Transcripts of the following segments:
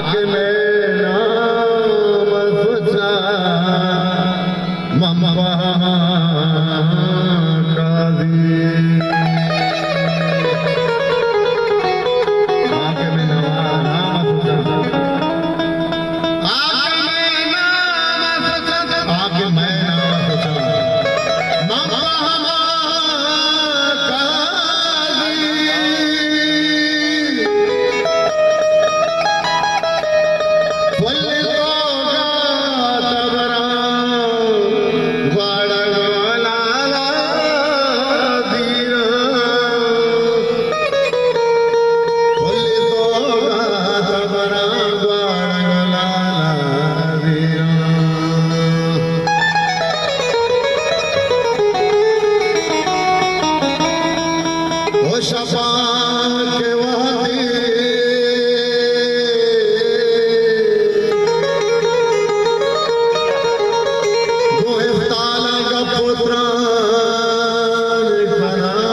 کہ مئے نام سوچا من پہ ہما قاضی۔ آ کہ مئے نام، نام سوچا۔ آ کہ مئے نام سوچا۔ آ کہ مئے نام سوچا۔ من پہ ہما قاضی۔ پل توکا تبراں گواڑگ لالا دیراں۔ پل توکا تبراں گواڑگ لالا دیراں۔ او شپانک وہدی گوں ہفتالاں گپ و تران کناں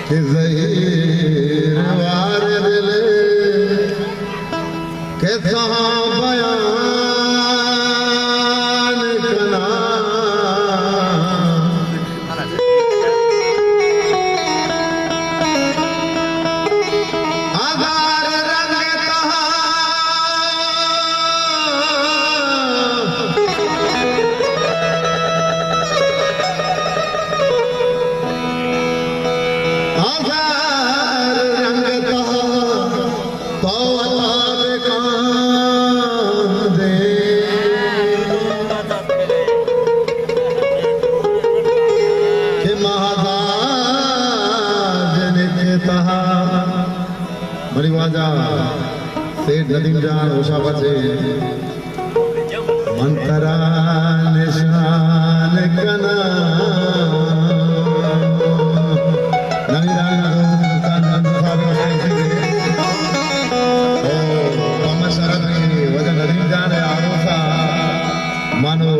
کہ زہیر وار دل کسہاں بیان کناں۔ ہزار رنگ تہا، ہزار رنگ تہا تو عطا بکاندے کہ مہذا جنک تہا۔ منی واجہ سیٹھ ندیم جان ہوشا بچے۔ من ترا نشان کناں۔ نویران دوست سلطان نندو صاحب ءَ شاعری دے۔ او محمد شرف کی وجہ ندیم جان ہے آروسا۔ مانو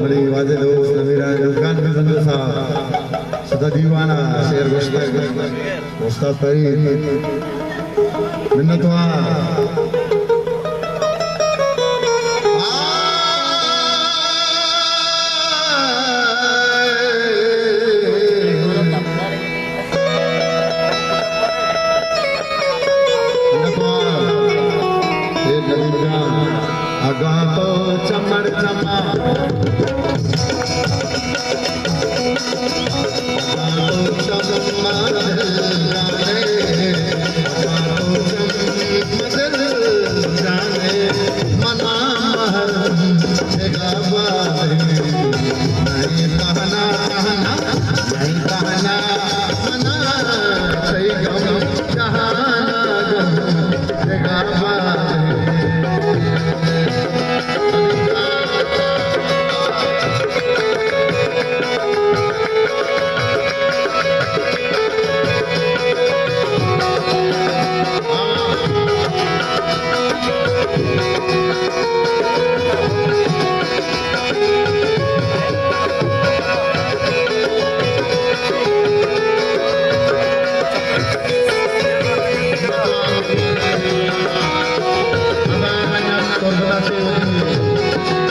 بڑی واجہ دوست نویران دوست خان بھی نندو صاحب۔ سدا دیوانہ شعر گوشتگ۔ استاد فرید، منتوار۔ منتوار۔ اے ندیم جان، اگاں تو چمڑ چما۔ تو چم دل جانے، تو چم دل جانے، منا محرم دگہ بارے، نہیں تہنا، تہنا، نہیں تہنا، منا تئی غم جہانا غم دگہ بارے۔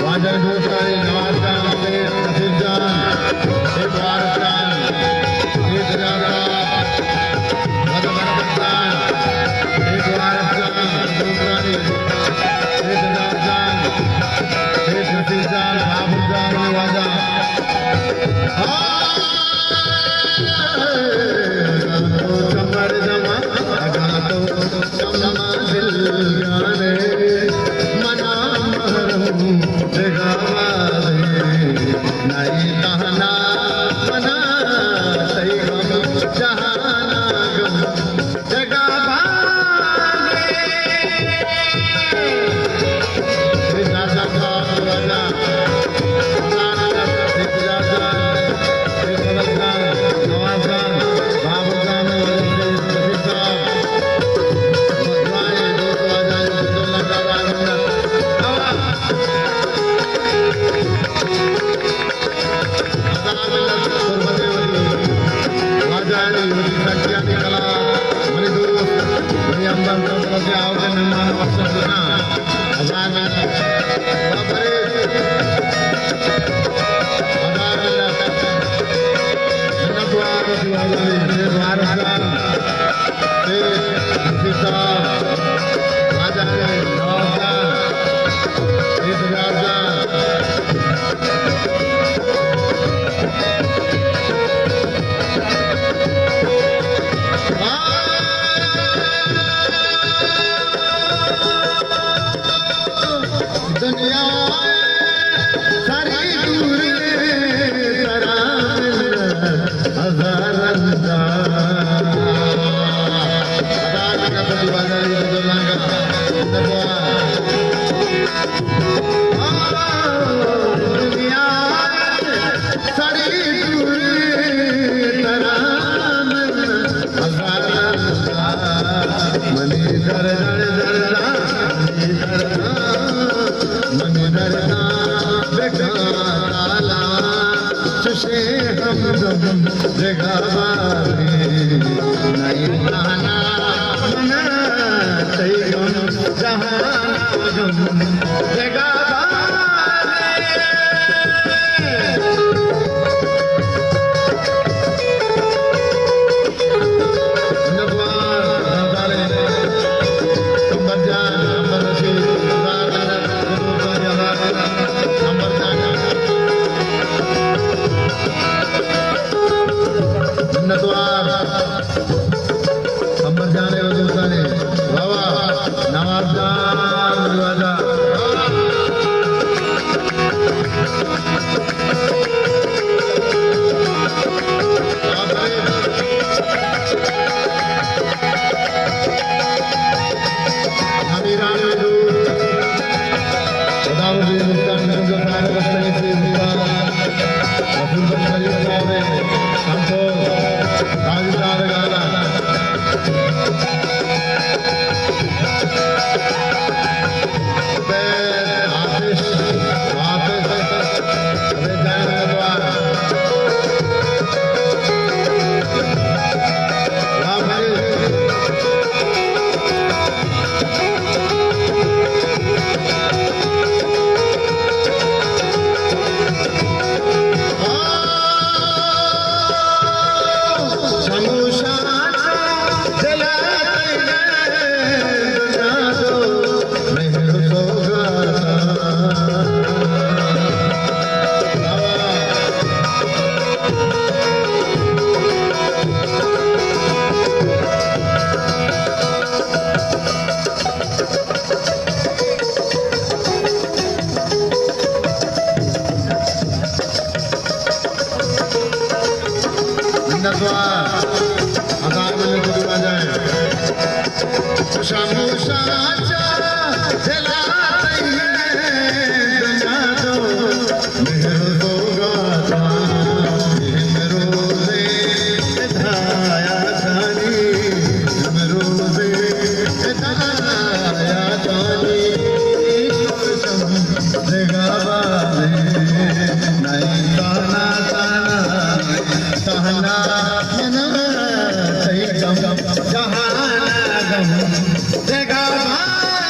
واجہ دوستانی نواز جان، سید نصیر جان، سید وارث جان، سید رضا صاحب، واجہ برکت جان، سید وارث جان، دوستانی، سید رضا جان، سید نصیر جان، بابو جان، واجہ۔ ہاں، تو چمڑ جما، اگاں تو چما دل جانے، منا محرم دگہ بارے، نئی تہنا منا تئی غم۔ وتی سکیانی کلا، منی دوست، منی ہمدرد، تو کہ آؤکیں مہمان بخشش کنا۔ ہزار منت۔ بابرے۔ ہزار منت۔ منتوار وتی واجہانی، منی وارث جان، سید نصیر صاحب، واجہانی نواب جان، سید نجار جان، دنیا ساری دور ترا ہزار رندا۔ ہزار رندا۔ دنیا ساری دور ترا ہزار رندا۔ منی درد، درد، منی درد، منی درد بکا تالا۔ چشیں ہمدم دگہ بارے نئیں تہنا، من تئی غم جہان غم دگہ بارے۔ منتوار، ہزار منت۔ کمبر جان، کمبر رشید، ہزار منت۔ منتوار۔ کمبر جان ءِ وجود دانے۔ واہ واہ۔ نواب جان، واجہ۔ نمیران وجود۔ خدا مجھے ملتان گنجو صاحب بستانی سے ملتان۔ رسول بخش خلیل صاحب، سنتور، قاضی صاحب گالا۔ عبید، آتش، حافظ، عبید جان اتوار۔ واہ بھائی۔ منتوار، ہزار منت۔ شمو شاچا دلا تئی دنیا دو مہر سوگاتا، امروزے ہدایتانی، امروزے ہدایتانی، دگہ بارے نئیں تہنا، تہنا، تہنا من تئی غم، جہان غم، دگہ بارے۔